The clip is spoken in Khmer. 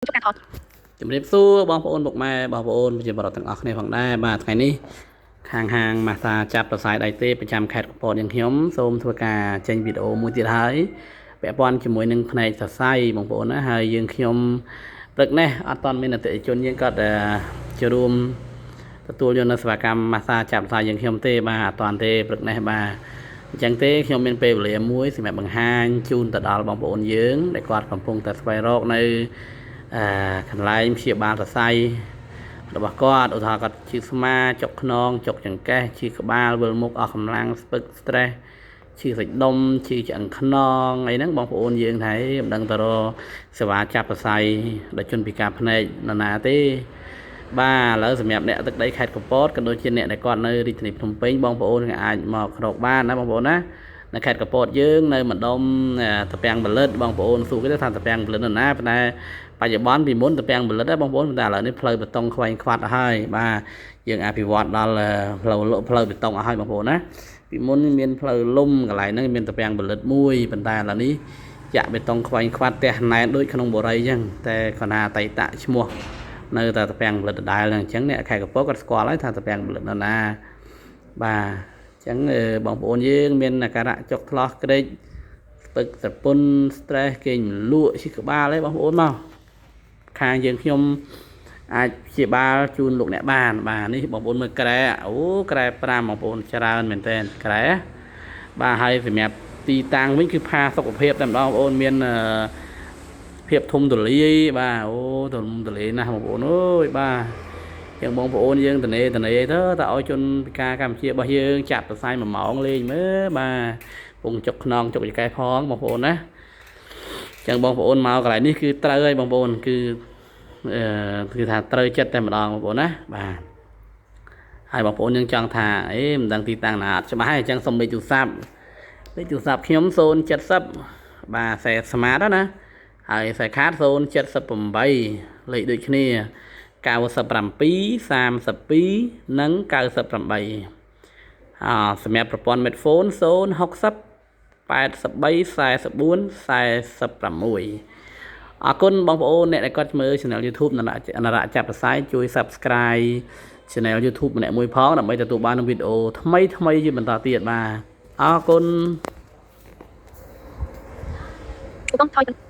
ជប់ការថត ជំរាបសួរបងប្អូនពុកម៉ែបងប្អូនប្រជាពលរដ្ឋទាំងអស់គ្នាផងដែរបាទថ្ងៃនេះខាងហាងម៉ាសាចាប់សរសៃដៃទេប្រចាំខេត្តកំពតយ៉ាងខ្ញុំសូមធ្វើការចេញវីដេអូមួយទៀតហើយពាក់ព័ន្ធជាមួយនឹងផ្នែកសរសៃបងប្អូនណាហើយយើងខ្ញុំព្រឹកនេះអត់ទាន់មានអតិថិជនយើងគាត់ចូលរួមទទួលយកនៅសេវាកម្មម៉ាសាចាប់សរសៃយើងខ្ញុំទេបាទអត់ទាន់ទេព្រឹកនេះបាទអញ្ចឹងទេខ្ញុំមានពេលវេលាមួយសម្រាប់បង្ហាញជូនទៅដល់បងប្អូនយើងដែលគាត់កំពុងតែស្វែងរកនៅ អឺកន្លែងព្យាបាលសរសៃរបស់គាត់ឧទាហរណ៍គាត់ឈឺស្មាចុកខ្នងចុកចង្កេះឈឺក្បាលវិលមុខអស់កម្លាំងស្ពឹក stress ឈឺសាច់ដុំឈឺឆ្អឹងខ្នងអីហ្នឹងបងប្អូនយើងថាមិនដឹងទៅរកសេវាចាប់សរសៃដល់ជនពិការភ្នែកនរណាទេបាទឥឡូវសម្រាប់អ្នកទឹកដីខេត្តកំពតក៏ដូចជាអ្នកដែលគាត់នៅរាជធានីភ្នំពេញបងប្អូនក៏អាចមករកបានណាបងប្អូនណានៅខេត្តកំពតយើងនៅម្ដុំតាពាំងផលិតបងប្អូនសួរគេថាតាពាំងផលិតនៅណាប៉ុន្តែបច្ចុប្បន្នពីមុនតាពាំងផលិតដែរបងប្អូនប៉ុន្តែឥឡូវនេះផ្លូវបេតុងខ្វែងខ្វាត់ហើយបាទយើងអភិវឌ្ឍដល់ផ្លូវបេតុងអស់ហើយបងប្អូនណាពីមុនមានផ្លូវលំកន្លែងហ្នឹងមានតាពាំងផលិតមួយប៉ុន្តែឥឡូវនេះចាក់បេតុងខ្វែងខ្វាត់ផ្ទះណែនដូចក្នុងបូរីអញ្ចឹងតែកណាតៃតៈឈ្មោះនៅតែតាពាំងផលិតដដែលហ្នឹងអញ្ចឹងអ្នកខេត្តកំពតគាត់ស្គាល់ហើយថាតាពាំងផលិតនៅណាបាទអញ្ចឹងបងប្អូនយើងមានអាការៈចុកថ្លោះក្រេកស្ពឹកស្រពន់ stress គេងលក់ឈឺក្បាលអីបងប្អូនមកខាងយើងខ្ញុំអាចព្យាបាលជូនលោកអ្នកបានបាទនេះបងប្អូនមើលក្រែអូក្រែ5បងប្អូនច្រើនមែនតើក្រែបាទហើយសម្រាប់ទីតាំងវិញគឺផាសុខភាពតែម្ដងបងប្អូនមានភាពធំទូលាយបាទអូធំទូលាយណាស់បងប្អូនអើយបាទយ៉ាងបងប្អូនយើងតនេតនេទៅតើឲ្យជនពិការកម្ពុជារបស់យើងចាប់សរសៃ1ម៉ោងលេងមើលបាទពងចុកខ្នងចុកចកេះផងបងប្អូនណាចឹងបងប្អូនមកកន្លែងនេះគឺត្រូវហើយបងប្អូនគឺគឺថាត្រូវចិត្តតែម្ដងបងប្អូនណាបាទហើយបងប្អូនយើងចង់ថាអេមិនដឹងទីតាំងណាអត់ច្បាស់ហើយអញ្ចឹងសុំលេខទូរស័ព្ទលេខទូរស័ព្ទខ្ញុំ070បាទខ្សែស្មាតណាហើយខ្សែខាត078លេខដូចគ្នា97 32និង98អសម្រាប់ប្រព័ន្ធ Metfone 060 83 44 46អរគុណបងប្អូនអ្នកដែលគាត់មើល Channel YouTube នរៈចាប់ផ្សាយជួយ Subscribe Channel YouTube ម្នាក់មួយផងដើម្បីទទួលបានវីដេអូថ្មីថ្មីជាបន្តទៀតបាទអរគុណ ប៊ូតុងថយ